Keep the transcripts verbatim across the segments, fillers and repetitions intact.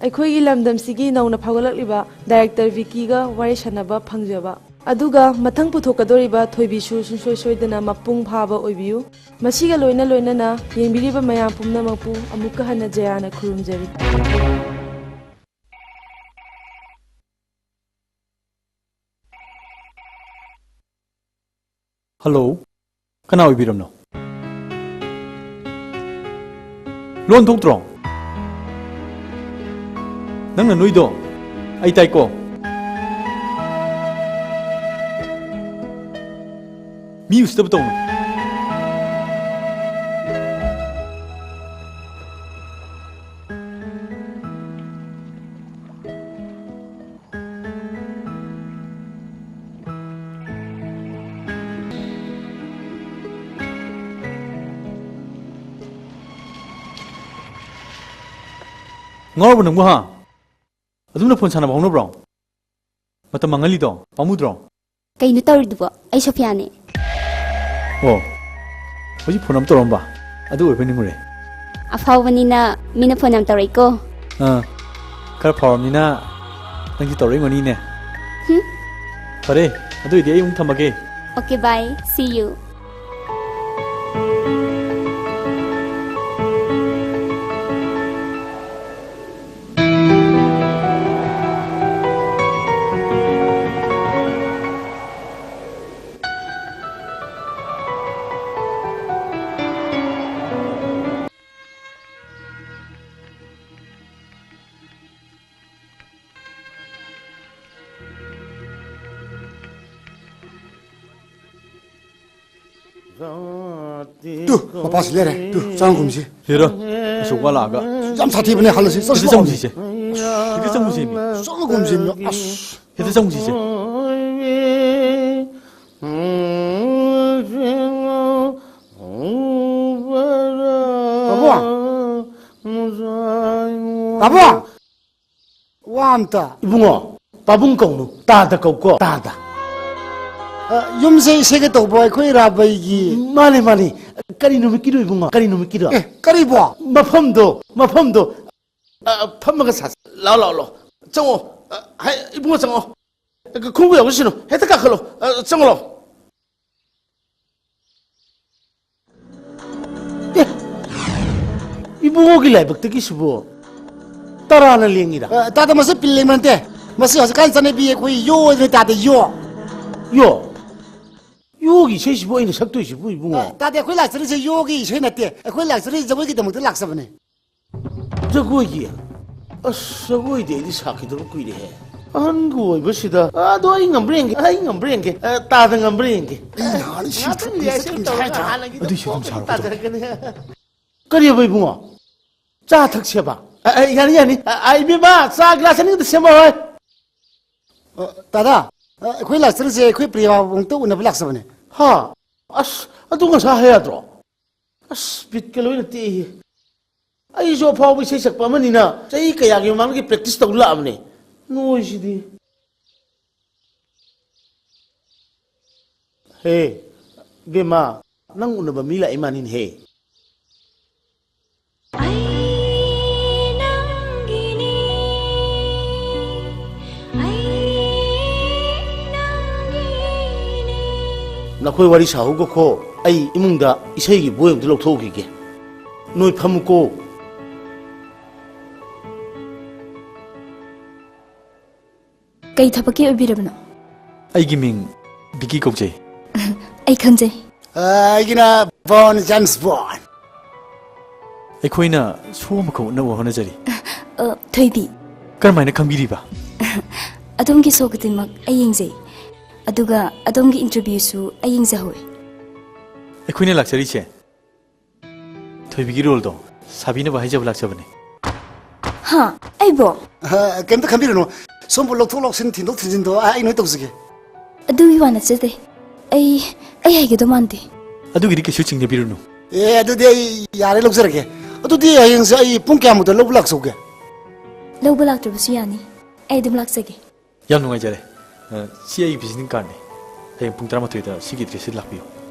ꯑꯩꯈꯣꯏꯒꯤ ꯂꯝꯗꯝꯁꯤꯒꯤ ꯅꯧꯅ ꯐꯥꯎꯒꯠꯂꯛꯂꯤꯕ ꯗꯥꯏꯔꯦꯛꯇꯔ ꯚꯤꯀꯤꯒ ꯋꯥꯔꯤ ꯁꯥꯟꯅꯕ ꯐꯪꯖꯕ꯫ ꯑꯗꯨꯒ ꯃꯊꯪ ꯄꯨꯊꯣꯛꯀꯗꯧꯔꯤꯕ ꯊꯣꯏꯕꯤꯁꯨ ꯁꯨꯡꯁꯣꯏ ꯁꯣꯏꯗꯅ ꯃꯄꯨꯡ ꯐꯥꯕ ꯑꯣꯏꯕꯤꯌꯨ꯫ ꯃꯁꯤꯒ ꯂꯣꯏꯅ ꯂꯣꯏꯅꯅ ꯌꯦꯡꯕꯤꯔꯤꯕ ꯃꯌꯥꯝ ꯄꯨꯝꯅꯃꯛꯄꯨ ꯑꯃꯨꯛꯀ ꯍꯟꯅ ꯖꯌꯥꯅ ꯈꯨꯔꯨꯝꯖꯔꯤ꯫ ꯍꯜꯂꯣ, ꯀꯅꯥ ꯑꯣꯏꯕꯤꯔꯕꯅꯣ? ꯂꯣꯟ ꯊꯣꯛꯇ꯭ꯔꯣ? ꯅꯪꯅ ꯅꯣꯏꯗꯣ ꯑꯩ ꯇꯥꯏꯀꯣ꯫ ꯃꯤ ꯎꯁꯤꯠꯇꯕ ꯇꯧꯅꯨ꯫ ꯉꯥꯎꯔꯕ ꯅꯪꯕꯨ, ꯍꯥ? ꯑꯗꯨꯝꯅ ꯐꯣꯟ ꯁꯥꯟꯅꯕ ꯍꯧꯅꯕ꯭ꯔꯣ? ꯃꯇꯝ ꯃꯥꯡꯍꯜꯂꯤꯗꯣ ꯄꯥꯝꯃꯨꯗ꯭ꯔꯣ? ꯀꯩꯅꯣ ꯇꯧꯔꯤꯗꯨꯕꯣ? ꯑꯩ ꯁꯣꯐꯤꯌꯥꯅꯦ꯫ ꯑꯣ, ꯍꯧꯖꯤꯛ ꯐꯣꯟ ꯑꯃ ꯇꯧꯔꯝꯕ, ꯑꯗꯨ ꯑꯣꯏꯕ ꯅꯤꯡꯉꯨꯔꯦ꯫ ꯑꯐꯥꯎꯕꯅꯤꯅ ꯃꯤꯅ ꯐꯣꯟ ꯌꯥꯝ ꯇꯧꯔꯛꯏꯀꯣ꯫ ꯑꯥ, ꯈꯔ ꯐꯥꯎꯔꯕꯅꯤꯅ ꯅꯪꯁꯨ ꯇꯧꯔꯛꯏꯉꯣꯅꯤꯅꯦ꯫ ꯍꯨꯝ꯫ ꯐꯔꯦ, ꯑꯗꯨ ꯑꯣꯏꯗꯤ ꯑꯩ ꯑꯃꯨꯛ ꯊꯝꯃꯒꯦ꯫ Okay, bye. See you. ꯇꯨ, ꯃꯄꯥꯁꯤ ꯂꯩꯔꯦ꯫ ꯇꯨ, ꯆꯪꯉꯛꯈꯨꯝꯁꯤ꯫ ꯍꯦꯔꯥ, ꯑꯁꯨꯛ ꯋꯥ ꯂꯥꯛꯑꯒ꯫ ꯌꯥꯝ ꯁꯥꯊꯤꯕꯅꯦ, ꯍꯜꯂꯁꯤ꯫ ꯆꯠꯁꯤ ꯍꯦꯛꯇ ꯂꯥꯛꯑꯣ꯫ ꯆꯪꯉꯨꯁꯤꯁꯦ꯫ ꯍꯦꯛꯇ ꯆꯪꯉꯨꯁꯦꯃꯤ꯫ ꯆꯪꯉꯛꯈꯨꯝꯁꯦꯃꯤ꯫ ꯑꯁ꯫ ꯍꯦꯛꯇ ꯆꯪꯉꯨꯁꯤꯁꯦ꯫ ꯄꯥꯕꯨꯡ! ꯄꯥꯕꯨꯡ! ꯋꯥ ꯑꯝꯇ꯫ ꯏꯕꯨꯡꯉꯣ, ꯄꯥꯕꯨꯡ ꯀꯧꯅꯨ, ꯇꯥꯗ ꯀꯧꯀꯣ, ꯇꯥꯗ꯫ ꯑ, ꯌꯨꯝꯁꯦ ꯏꯁꯩꯒ ꯇꯧꯕ ꯑꯩꯈꯣꯏ ꯔꯥꯕꯩꯒꯤ꯫ ꯃꯥꯅꯦ, ꯃꯥꯅꯦ꯫ ꯀꯔꯤ ꯅꯨꯃꯤꯠꯀꯤꯅꯣ ꯏꯕꯨꯡꯉꯣ? ꯀꯔꯤ ꯅꯨꯃꯤꯠꯀꯤꯅꯣ? ꯑꯦ, ꯀꯔꯤꯕꯣ? ꯃꯐꯝꯗꯣ, ꯃꯐꯝꯗꯣ꯫ ꯑ, ꯐꯝꯃꯒ ꯁꯥꯁꯤ꯫ ꯂꯥꯛꯑꯣ, ꯂꯥꯛꯑꯣ, ꯂꯥꯛꯑꯣ꯫ ꯆꯪꯉꯣ꯫ ꯑ, ꯍꯥꯏ, ꯏꯕꯨꯡꯉꯣ, ꯆꯪꯉꯣ꯫ ꯑ, ꯈꯣꯡꯎꯞ ꯌꯥꯎꯁꯤꯅꯨ꯫ ꯍꯦꯛꯇ ꯀꯥꯈꯠꯂꯣ꯫ ꯑ, ꯆꯪꯉꯣ, ꯂꯥꯛꯑꯣ꯫ ꯑꯦ, ꯏꯕꯨꯡꯉꯣꯒꯤ ꯂꯥꯏꯕꯛꯇꯒꯤꯁꯤꯕꯨ ꯇꯔꯥꯅ ꯂꯦꯡꯉꯤꯔ? ꯑ, ꯇꯥꯗ, ꯃꯁꯤ ꯄꯤꯜ ꯂꯦꯡꯕ ꯅꯠꯇꯦ꯫ ꯃꯁꯤ ꯍꯧꯖꯤꯛꯀꯥꯟ ꯆꯠꯅꯕꯤ ꯑꯩꯈꯣꯏ ꯌꯣ ꯍꯥꯏꯗꯅ ꯇꯥꯗ, ꯌꯣ꯫ ꯌꯣ? ꯌꯣꯒꯤ ꯏꯁꯩꯁꯤꯕꯨ ꯑꯩꯅ ꯁꯛꯇꯣꯏꯁꯤꯕꯨ, ꯏꯕꯨꯡꯉꯣ? ꯑ, ꯇꯥꯗꯦ, ꯑꯩꯈꯣꯏ ꯂꯥꯛꯆꯔꯤꯁꯦ ꯌꯣꯒꯤ ꯏꯁꯩ ꯅꯠꯇꯦ꯫ ꯑꯩꯈꯣꯏ ꯂꯥꯛꯆꯔꯤꯁꯦ ꯖꯒꯣꯏꯒꯤꯗꯃꯛꯇ ꯂꯥꯛꯆꯕꯅꯦ꯫ ꯖꯒꯣꯏꯒꯤ? ꯑꯁ, ꯖꯒꯣꯏꯗꯤ ꯑꯩꯗꯤ ꯁꯥꯈꯤꯗꯕ ꯀꯨꯏꯔꯦꯍꯦ꯫ ꯑꯍꯟꯒ ꯑꯣꯏꯕꯁꯤꯗ꯫ ꯑꯗꯣ ꯑꯩ ꯉꯝꯕ꯭ꯔꯥ ꯌꯦꯡꯒꯦ, ꯑꯩ ꯉꯝꯕ꯭ꯔꯥ ꯌꯦꯡꯒꯦ꯫ ꯑ, ꯇꯥꯗ ꯉꯝꯕ꯭ꯔꯥ ꯌꯦꯡꯒꯦ꯫ ꯑꯩ ꯅꯍꯥꯟ ꯁꯤ ꯉꯥꯛꯇꯪ ꯊꯣꯛꯄ rehearsal ꯆꯠꯀꯅꯤ ꯇꯧꯔꯒ ꯍꯥꯏꯗ꯭ꯔꯥ? ꯍꯥꯟꯅꯒꯤꯗꯣ ꯑꯗꯨꯏꯁꯨ ꯑꯗꯨꯝ ꯀꯣꯛꯇ ꯁꯥꯔꯛꯀꯗꯕ꯫ ꯇꯥꯖꯔꯛꯀꯅꯤ꯫ ꯀꯔꯤꯑꯕ, ꯏꯕꯨꯡꯉꯣ? ꯆꯥ ꯊꯛꯁꯦꯕ? ꯑ, ꯑ, ꯌꯥꯅꯤ, ꯌꯥꯅꯤ꯫ ꯑ, ꯑ, ꯏꯕꯦꯝꯃ, ꯆꯥ glass ꯑꯅꯤꯗ ꯁꯦꯝꯃꯣ ꯍꯣꯏ꯫ ꯑ, ꯇꯥꯗꯥ, ꯑ, ꯑꯩꯈꯣꯏ ꯂꯥꯛꯆꯔꯤꯁꯦ ꯑꯩꯈꯣꯏ ꯄ꯭ꯔꯤꯌꯥ ꯑꯃꯨꯛꯇ ꯎꯅꯕ ꯂꯥꯛꯆꯕꯅꯦ꯫ ꯍꯥ? ꯑꯁ, ꯑꯗꯨ ꯉꯁꯥꯏ ꯍꯥꯏ ꯌꯥꯗ꯭ꯔꯣ? ꯑꯁ, ꯕꯤꯠꯀ ꯂꯣꯏꯅ ꯇꯦꯛꯏꯍꯦ꯫ ꯑꯩꯁꯨ ꯑꯐꯥꯎꯕ ꯏꯁꯩ ꯁꯛꯄ ꯑꯃꯅꯤꯅ ꯆꯍꯤ ꯀꯌꯥꯒꯤ ꯃꯃꯥꯡꯗꯒꯤ practice ꯇꯧ ꯂꯥꯛꯑꯕꯅꯦ꯫ ꯅꯣꯏꯁꯤꯗꯤ꯫ ꯍꯦ, ꯕꯦꯝꯃ, ꯅꯪ ꯎꯅꯕ ꯃꯤ ꯂꯥꯛꯏ ꯃꯥꯅꯤꯅꯦꯍꯦ꯫ ꯑꯩ ꯅꯪꯒꯤꯅꯤ, ꯑꯩ ꯅꯪꯒꯤꯅꯤ꯫ ꯅꯈꯣꯏ ꯋꯥꯔꯤ ꯁꯥꯍꯧꯒꯣꯀꯣ, ꯑꯩ ꯏꯃꯨꯡꯗ ꯏꯁꯩꯒꯤ ꯕꯣꯏ ꯑꯃꯇ ꯂꯧꯊꯣꯛꯎꯈꯤꯒꯦ꯫ ꯅꯣꯏ ꯐꯝꯃꯨꯀꯣ꯫ ꯀꯩ ꯊꯕꯛꯀꯤ ꯑꯣꯏꯕꯤꯔꯕꯅꯣ? ꯑꯩꯒꯤ ꯃꯤꯡ ꯕꯤꯀꯤ ꯀꯧꯖꯩ꯫ ꯑꯩ ꯈꯪꯖꯩ꯫ ꯑ, ꯑꯩꯒꯤꯅ ꯕꯣꯟ, ꯖꯦꯝꯁ ꯕꯣꯟ꯫ ꯑꯩꯈꯣꯏꯅ show ꯑꯃꯈꯛ ꯎꯠꯅꯕ ꯍꯣꯠꯅꯖꯔꯤ꯫ ꯑ, ꯊꯣꯏꯕꯤ꯫ ꯀꯔꯝꯍꯥꯏꯅ ꯈꯪꯕꯤꯔꯤꯕ? ꯑꯗꯣꯝꯒꯤ show ꯈꯨꯗꯤꯡꯃꯛ ꯑꯩ ꯌꯦꯡꯖꯩ꯫ ꯑꯗꯨꯒ ꯑꯗꯣꯝꯒꯤ interviewꯁꯨ ꯑꯩ ꯌꯦꯡꯖꯍꯧꯋꯤ꯫ ꯑꯩꯈꯣꯏꯅ ꯂꯥꯛꯆꯔꯤꯁꯦ ꯊꯣꯏꯕꯤꯒꯤ roleꯗꯣ ꯁꯥꯕꯤꯅꯕ ꯍꯥꯏꯖꯕ ꯂꯥꯛꯆꯕꯅꯤ꯫ ꯍꯥ? ꯑꯩꯕꯣ? ꯑ, ꯀꯩꯝꯇ ꯈꯟꯕꯤꯔꯨꯅꯨ꯫ ꯁꯣꯝꯕꯨ ꯂꯧꯊꯣꯛ ꯂꯧꯁꯤꯟ, ꯊꯤꯟꯗꯣꯛ ꯊꯤꯟꯖꯤꯟꯗꯣ ꯑꯩ ꯂꯣꯏ ꯇꯧꯖꯒꯦ꯫ ꯑꯗꯨꯒꯤ ꯋꯥ ꯅꯠꯆꯗꯦ꯫ ꯑꯩ, ꯑꯩ ꯍꯩꯒꯗꯧ ꯃꯥꯟꯗꯦ꯫ ꯑꯗꯨꯒꯤꯗꯤ ꯀꯩꯁꯨ ꯆꯤꯡꯅꯕꯤꯔꯨꯅꯨ꯫ ꯑꯦ, ꯑꯗꯨꯗꯤ ꯑꯩ ꯌꯥꯔꯦ, ꯂꯧꯖꯔꯒꯦ꯫ ꯑꯗꯨꯗꯤ ꯍꯌꯦꯡꯁꯦ ꯑꯩ ꯄꯨꯡ ꯀꯌꯥꯃꯨꯛꯇ ꯂꯧꯕ ꯂꯥꯛꯆꯧꯒꯦ? ꯂꯧꯕ ꯂꯥꯛꯇ꯭ꯔꯕꯁꯨ ꯌꯥꯅꯤ꯫ ꯑꯩ ꯑꯗꯨꯝ ꯂꯥꯛꯆꯒꯦ꯫ ꯌꯥꯝ ꯅꯨꯡꯉꯥꯏꯖꯔꯦ꯫ ꯑ, ꯁꯤ ꯑꯩꯒꯤ visiting cardꯅꯤ꯫ ꯍꯌꯦꯡ ꯄꯨꯡ ꯇꯔꯥꯃꯥꯊꯣꯏꯗ ꯁꯤꯒꯤ addressꯁꯤꯗ ꯂꯥꯛꯄꯤꯌꯨ꯫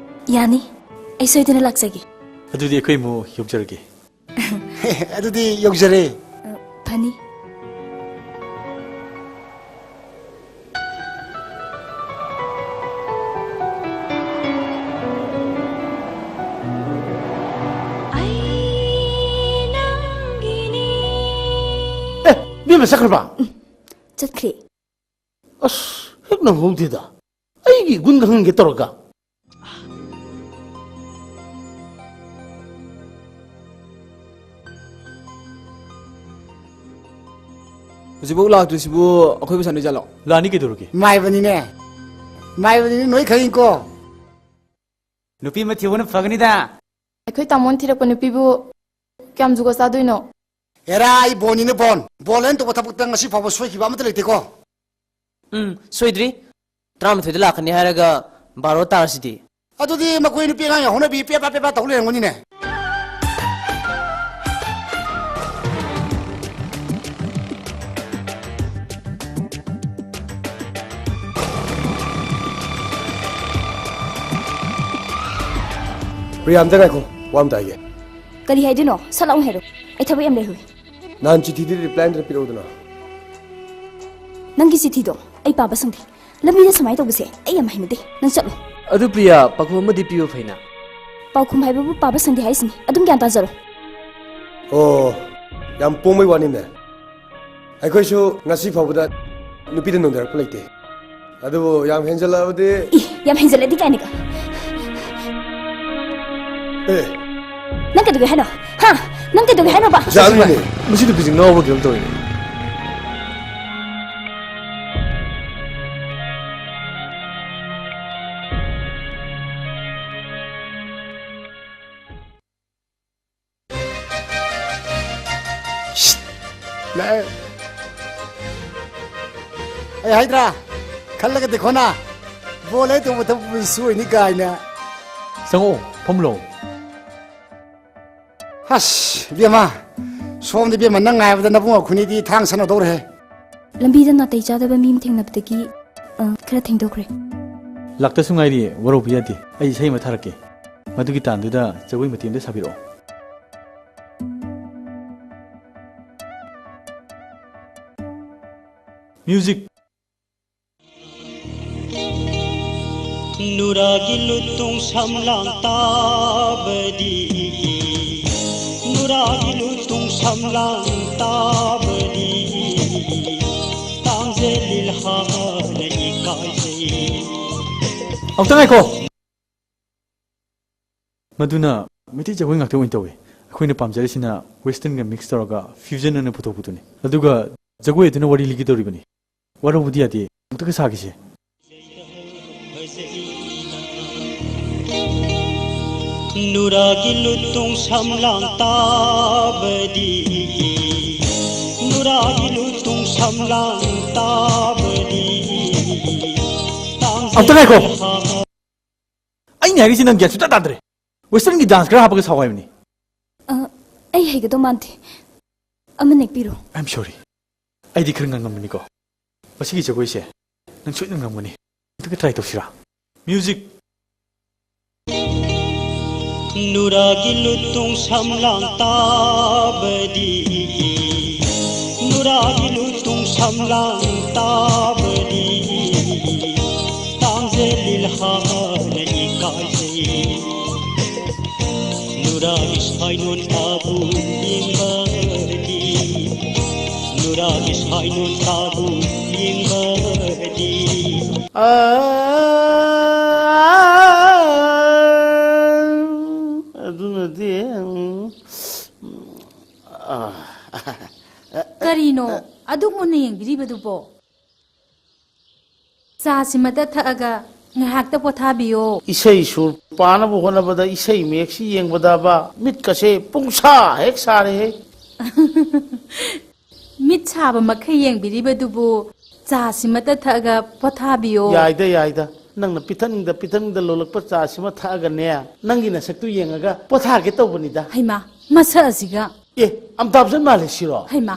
ꯌꯥꯅꯤ꯫ ꯑꯩ ꯁꯣꯏꯗꯅ ꯂꯥꯛꯆꯒꯦ꯫ ꯑꯗꯨꯗꯤ ꯑꯩꯈꯣꯏ ꯏꯃꯨꯡ ꯌꯧꯖꯔꯒꯦ꯫ ꯑꯗꯨꯗꯤ ꯌꯧꯖꯔꯦ꯫ ꯑ, ꯏꯕꯦꯝꯃ ꯆꯠꯈ꯭ꯔꯕ? ꯆꯠꯈ꯭ꯔꯦ꯫ ꯑꯁ, ꯍꯦꯛ ꯅꯪꯍꯧꯗꯦꯗ꯫ ꯑꯩꯒꯤ ꯏꯒꯨꯟꯗ ꯍꯪꯒꯦ ꯇꯧꯔꯒ꯫ ꯍꯧꯖꯤꯛꯐꯥꯎ ꯂꯥꯛꯇ꯭ꯔꯤꯁꯤꯕꯨ ꯑꯩꯈꯣꯏꯕꯨ ꯁꯥꯟꯅꯩꯖꯥꯠꯂꯣ? ꯂꯥꯛꯑꯅꯤ ꯀꯩꯗꯧꯔꯒꯦ? ꯃꯥꯏꯕꯅꯤꯅꯦ꯫ ꯃꯥꯏꯕꯅꯤꯅꯦ, ꯅꯣꯏ ꯈꯪꯉꯤꯀꯣ꯫ ꯅꯨꯄꯤ ꯑꯃ ꯊꯤꯍꯧꯕꯅ ꯐꯒꯅꯤꯗ꯫ ꯑꯩꯈꯣꯏ ꯇꯥꯃꯣꯅ ꯊꯤꯔꯛꯄ ꯅꯨꯄꯤꯕꯨ ꯀꯌꯥꯝ ꯖꯨꯒꯣꯠ ꯆꯥꯗꯣꯏꯅꯣ? ꯍꯦꯔꯥ, ꯑꯩ ꯕꯣꯟꯅꯤꯅ ꯕꯣꯟ꯫ ꯕꯣꯜ ꯍꯦꯟ ꯇꯧꯕ ꯊꯕꯛꯇ ꯉꯁꯤ ꯐꯥꯎꯕ ꯁꯣꯏꯈꯤꯕ ꯑꯃꯠꯇ ꯂꯩꯇꯦꯀꯣ꯫ ꯎꯝ, ꯁꯣꯏꯗ꯭ꯔꯤ꯫ ꯇꯔꯥꯃꯥꯊꯣꯏꯗ ꯂꯥꯛꯀꯅꯤ ꯍꯥꯏꯔꯒ ꯕꯥꯔꯣ ꯇꯥꯔꯁꯤꯗꯤ꯫ ꯑꯗꯨꯗꯤ ꯃꯈꯣꯏ ꯅꯨꯄꯤ ꯑꯉꯥꯡ ꯌꯥꯎꯍꯧꯅꯕꯤ ꯄꯦꯄꯥ ꯄꯦꯄꯥ ꯇꯧ ꯂꯩꯔꯝꯒꯅꯤꯅꯦ꯫ ꯄ꯭ꯔꯤꯌꯥ, ꯑꯝꯇ ꯉꯥꯏꯈꯣ, ꯋꯥ ꯑꯝꯇ ꯍꯥꯏꯒꯦ꯫ ꯀꯔꯤ ꯍꯥꯏꯗꯣꯏꯅꯣ? ꯁꯠ ꯂꯥꯎꯅ ꯍꯥꯏꯔꯣ, ꯑꯩ ꯊꯕꯛ ꯌꯥꯝ ꯂꯩꯍꯧꯋꯤ꯫ ꯅꯍꯥꯟ ꯆꯤꯊꯤꯗꯤ ꯔꯤꯄ꯭ꯂꯥꯏ ꯑꯝꯇ ꯄꯤꯔꯛꯎꯗꯅ꯫ ꯅꯪꯒꯤ ꯆꯤꯊꯤꯗꯣ ꯑꯩ ꯄꯥꯕ ꯁꯪꯗꯦ꯫ ꯂꯝꯕꯤꯗ ꯁꯨꯃꯥꯏꯅ ꯇꯧꯕꯁꯦ ꯑꯩ ꯌꯥꯝ ꯍꯩꯅꯗꯦ꯫ ꯅꯪ ꯆꯠꯂꯣ꯫ ꯑꯗꯨ ꯄ꯭ꯔꯤꯌꯥ, ꯄꯥꯎꯈꯨꯝ ꯑꯃꯗꯤ ꯄꯤꯕ ꯐꯩꯅ꯫ ꯄꯥꯎꯈꯨꯝ ꯍꯥꯏꯕꯕꯨ ꯄꯥꯕ ꯁꯪꯗꯦ ꯍꯥꯏꯁꯤꯅꯤ꯫ ꯑꯗꯨꯝ ꯒ꯭ꯌꯥꯟ ꯇꯥꯖꯔꯣ꯫ ꯑꯣ, ꯌꯥꯝ ꯄꯣꯡꯕꯩ ꯋꯥꯅꯤꯅꯦ꯫ ꯑꯩꯈꯣꯏꯁꯨ ꯉꯁꯤ ꯐꯥꯎꯕꯗ ꯅꯨꯄꯤꯗ ꯅꯣꯟꯊꯔꯛꯄ ꯂꯩꯇꯦ꯫ ꯑꯗꯨꯕꯨ ꯌꯥꯝ ꯍꯦꯟꯖꯜꯂꯛꯑꯕꯗꯤ꯫ ꯏ, ꯌꯥꯝ ꯍꯦꯟꯖꯜꯂꯗꯤ ꯀꯥꯏꯅꯒ꯫ ꯑꯦ꯫ ꯅꯪ ꯀꯩꯗꯧꯒꯦ ꯍꯥꯏꯅꯣ? ꯍꯥ? ꯅꯪ ꯀꯩꯗꯧꯒꯦ ꯍꯥꯏꯅꯣꯕ? ꯖꯥꯅꯨꯅꯦ꯫ ꯃꯁꯤ ꯅꯨꯄꯤꯁꯤ ꯉꯥꯎꯕ꯭ꯔꯥ ꯀꯩꯅꯣꯝ ꯇꯧꯔꯤꯅꯦ꯫ ꯂꯥꯛꯑꯦ꯫ ꯑꯩ ꯍꯥꯏꯗ꯭ꯔꯥ? ꯈꯜꯂꯒ ꯗꯦꯈꯣꯅ꯫ ꯕꯣꯜ ꯍꯦꯛ ꯇꯧꯕ ꯊꯕꯛ ꯁꯣꯏꯅꯤ ꯀꯥꯏꯅ꯫ ꯆꯪꯉꯛꯑꯣ, ꯐꯝꯂꯣ꯫ ꯑꯁ, ꯏꯕꯦꯝꯃ, ꯁꯣꯝꯗ ꯏꯕꯦꯝꯃ ꯅꯪ ꯉꯥꯏꯕꯗ ꯅꯕꯨꯡ ꯑꯩꯈꯣꯏꯅꯤꯗꯤ ꯊꯥꯡ ꯁꯅꯗꯧꯔꯦ꯫ ꯂꯝꯕꯤꯗ ꯅꯥꯇꯩ ꯆꯥꯗꯕ ꯃꯤ ꯑꯃ ꯊꯦꯡꯅꯕꯗꯒꯤ, ꯑ, ꯈꯔ ꯊꯦꯡꯗꯣꯛꯈ꯭ꯔꯦ꯫ ꯂꯥꯛꯇꯁꯨ ꯉꯥꯏꯔꯤ, ꯋꯥꯔꯧꯕ ꯌꯥꯗꯦ꯫ ꯑꯩ ꯏꯁꯩ ꯑꯃ ꯊꯥꯔꯛꯀꯦ꯫ ꯃꯗꯨꯒꯤ ꯇꯥꯟꯗꯨꯗ ꯖꯒꯣꯏ ꯃꯇꯦꯛ ꯑꯃꯇ ꯁꯥꯕꯤꯔꯛꯑꯣ꯫ Music. ꯅꯨꯔꯥꯒꯤ ꯂꯨꯇꯣꯡ ꯁꯝꯂꯥꯡ ꯇꯥꯕꯗꯤ, ꯅꯨꯔꯥꯒꯤ ꯂꯨꯇꯣꯡ ꯁꯝꯂꯥꯡ ꯇꯥꯕꯗꯤ, ꯑꯃꯨꯛꯇ ꯉꯥꯏꯈꯣ꯫ ꯃꯗꯨꯅ ꯃꯩꯇꯩ ꯖꯒꯣꯏ ꯉꯥꯛꯇ ꯑꯣꯏꯅ ꯇꯧꯏ꯫ ꯑꯩꯈꯣꯏꯅ ꯄꯥꯝꯖꯔꯤꯁꯤꯅ westernꯒ mix ꯇꯧꯔꯒ fusion ꯑꯣꯏꯅ ꯄꯨꯊꯣꯛꯄꯗꯨꯅꯤ꯫ ꯑꯗꯨꯒ ꯖꯒꯣꯏ ꯑꯗꯨꯅ ꯋꯥꯔꯤ ꯂꯤꯒꯗꯧꯔꯤꯕꯅꯤ꯫ ꯋꯥꯔꯧꯕꯗꯤ ꯌꯥꯗꯦ꯫ ꯑꯃꯨꯛꯇꯒ ꯁꯥꯈꯤꯁꯦ꯫ ꯅꯨꯔꯥꯒꯤ ꯂꯨꯇꯨꯡ ꯁꯝꯂꯥꯡ ꯇꯥꯕꯗꯤ, ꯅꯨꯔꯥꯒꯤ ꯂꯨꯇꯨꯡ ꯁꯝꯂꯥꯡ ꯇꯥꯕꯗꯤ, ꯑꯝꯇ ꯉꯥꯏꯈꯣ꯫ ꯑꯩꯅ ꯍꯥꯏꯔꯤꯁꯤ ꯅꯪ ꯒ꯭ꯌꯥꯟ ꯁꯨꯡꯇꯥ ꯇꯥꯗ꯭ꯔꯦ꯫ Westernꯒꯤ dance ꯈꯔ ꯍꯥꯞꯄꯒ ꯁꯥꯎ ꯍꯥꯏꯕꯅꯤ꯫ ꯑ, ꯑꯩ ꯍꯩꯒꯗꯧ ꯃꯥꯟꯗꯦ꯫ ꯑꯃ ꯅꯦꯛꯄꯤꯔꯣ꯫ I'm sorry꯫ ꯑꯩꯗꯤ ꯈꯔ ꯉꯥꯡꯉꯝꯕꯅꯤꯀꯣ꯫ ꯃꯁꯤꯒꯤ ꯖꯒꯣꯏꯁꯦ ꯅꯪ ꯁꯣꯏꯗꯅ ꯉꯝꯒꯅꯤ꯫ ꯑꯗꯨꯒ try ꯇꯧꯁꯤꯔꯥ? Music꯫ ꯅꯨꯔꯥꯒꯤ ꯂꯨꯇꯨꯡ ꯁꯝꯂꯥꯡ ꯇꯥꯕꯗꯤ, ꯅꯨꯔꯥꯒꯤ ꯂꯨꯇꯨꯡ ꯁꯝꯂꯥꯡ ꯇꯥꯕꯗꯤ, ꯇꯥꯡꯖꯦ ꯂꯤꯜꯍꯥꯅ ꯏꯀꯥꯏꯖꯩ꯫ ꯅꯨꯔꯥꯒꯤ ꯁꯥꯏꯅꯣꯟ ꯇꯥꯕꯨ ꯌꯦꯡꯕꯗꯤ, ꯅꯨꯔꯥꯒꯤ ꯁꯥꯏꯅꯣꯟ ꯇꯥꯕꯨ ꯌꯦꯡꯕꯗꯤ꯫ ꯑ, ꯑꯗꯨꯅꯗꯤ, ꯎꯝ, ꯑ, ꯀꯔꯤꯅꯣ ꯑꯗꯨꯛ ꯃꯨꯟꯅ ꯌꯦꯡꯕꯤꯔꯤꯕꯗꯨꯕꯣ? ꯆꯥꯁꯤꯃꯇ ꯊꯛꯑꯒ ꯉꯥꯏꯍꯥꯛꯇ ꯄꯣꯊꯥꯕꯤꯌꯣ꯫ ꯏꯁꯩ ꯁꯨꯔ ꯄꯥꯅꯕ ꯍꯣꯠꯅꯕꯗ ꯏꯁꯩ ꯃꯌꯦꯛꯁꯤ ꯌꯦꯡꯕꯗꯕ ꯃꯤꯠꯀꯁꯦ ꯄꯨꯡꯁꯥ ꯍꯦꯛ ꯁꯥꯔꯦꯍꯦ꯫ ꯃꯤꯠ ꯁꯥꯕ ꯃꯈꯩ ꯌꯦꯡꯕꯤꯔꯤꯕꯗꯨꯕꯨ ꯆꯥꯁꯤꯃꯇ ꯊꯛꯑꯒ ꯄꯣꯊꯥꯕꯤꯌꯣ꯫ ꯌꯥꯏꯗ, ꯌꯥꯏꯗ꯫ ꯅꯪꯅ ꯄꯤꯊꯛꯅꯤꯡꯗ, ꯄꯤꯊꯛꯅꯤꯡꯗ ꯂꯣꯜꯂꯛꯄ ꯆꯥꯁꯤꯃ ꯊꯛꯑꯒꯅꯦ, ꯅꯪꯒꯤ ꯅꯁꯛꯇꯨ ꯌꯦꯡꯉꯒ ꯄꯣꯊꯥꯒꯦ ꯇꯧꯕꯅꯤꯗ꯫ ꯍꯩꯃꯥ, ꯃꯁꯛ ꯑꯁꯤꯒ꯫ ꯑꯦ, ꯑꯃꯤꯇꯥꯕꯆꯟ ꯃꯥꯜꯂꯦ ꯁꯤꯔꯣ? ꯍꯩꯃꯥ,